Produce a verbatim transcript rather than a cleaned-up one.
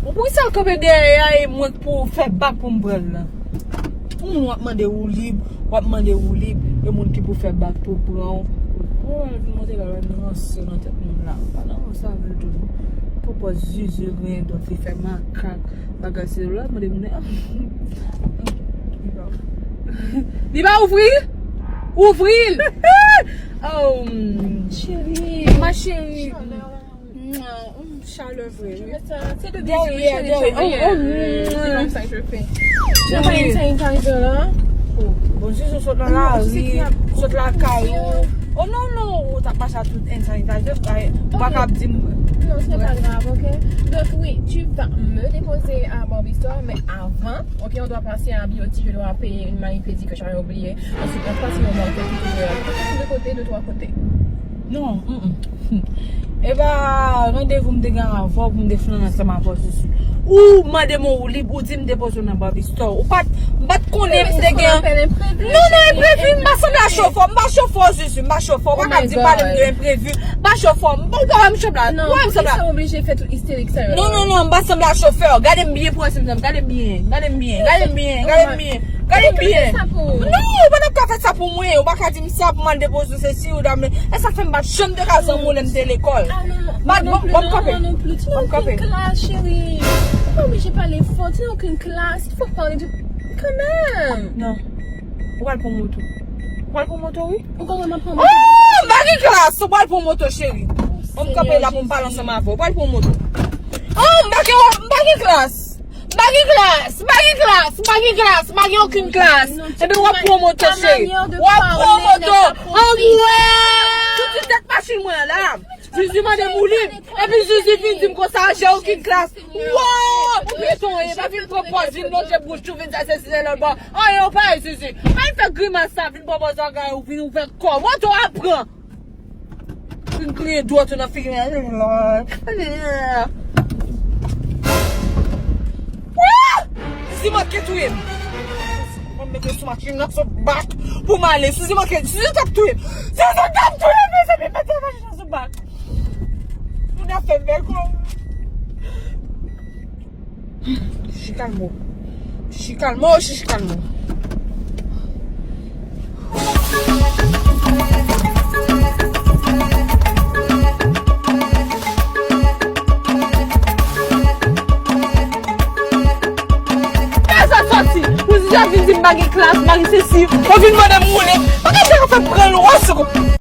Ou poukisa l kanpe dèyè a e mwen k pou fè bak pou m pran l lan? Yon moun w ap mande woulib, w ap mande woulib, e moun ki pou fè bak pou pran w. Ou wè l vin monte la, l vin ranse nan tèt moun la. Pa nan sa vle tou non. Pou pòz zizi, grendon, fi fè makak, bagay se la, mande moun. Li pa ouvri? Ouvri l! Oh, cheri, ma chérie. Mwa, mm, chalè vre, wi. Se de dèyè, dèyè. Oh, oh, mm. C'est comme ça que je fais. Nan pa hand sanitizer la. Oh, bon, si ou sot nan lari, sot lakay ou. Oh non, non, ou t ap mache ak tout hand sanitizer, ou pa ka ap di m. Non, ce n'est pas grave, ok? Donc oui, tu vas me déposer à Barbie Store, mais avant, ok, on doit passer à Beauty, je dois payer une manicure que j'avais oublié. Ensuite, on passe au market, tout de côté, de trois côtés. Non, mm, mm. E pa randevou m te gen avè w pou m te flann ansanm avè w, Zuzu. Ou mande m yon woulib, ou di m depoze w nan Barbie Store. Ou pa t, m pa t konnen m te gen. Non, non, enprevi, m pa sanble a chofè, m pa chofè, Zuzu, m pa chofè. Ou pa ka di m pale m de enprevi, m pa chofè, m pa, ou pa wè m sanble a, ou wè m sanble a. Non, non, non, m pa sanble a chofè. Gade m byen, pran si m sanble, gade m byen, gade m byen, gade m byen, gade m byen. Gade byen. Non, ou pa t ap ka fè sa pou mwen. Ou pa ka di m sa pou m al depoze w, se si ou dam. E sa fè m pa t janm te ka zanmi w lè m te lekòl. Ah non, non, non, non, non plus. Tu n'as aucune classe, chérie. Ou pa oblije pale fò, tu n'as aucune classe. Il faut parler du, quand même. Non. Ou pral pran moto. Ou pral pran moto, wi. Ou konprann m ap pran moto deja. Oh, m pa gen klas. Ou pral pran moto, cheri. Bon, m kanpe la pou m pale ansanm avè w. Ou pral pran moto. Oh, m pa gen, m pa gen klas. M pa gen klas, m pa gen klas, m pa gen klas, m pa gen okenn klas. Epi w ap pran moto, cheri. W ap pran moto. Anmwey! Tout ti tèt machin mwen an la. Zuzu mande m woulib. Epi Zuzu vin di m konsa, j'ai aucune classe. Wow! Ou pito, e pa vin pran pòz, vin lonje bouch ou, vin sa, se, se, se, lòt bò. Anyen, ou pa ye, Zuzu. Pa vin fè grimas sa, vin pran pòz bagay ou, vin ouvè kò. Moto a pran. Vin griyen dwèt ou nan figi m. Zuzu manke touye m. Mwen mete sou machin nan sou bak pou m ale. Zuzu manke, Zuzu t ap touye m. Zuzu t ap touye m, mezanmi, mete machin nan sou bak. Moun ap fè m bèl kou. Chichi kalmo. Chichi kalmo, chichi kalmo. Kè sa sòti. Ou di jan vin di m pa gen klas, m pa gen sesi. Ou vin mande m woule. Pa gen jan fè m pran lwa sou.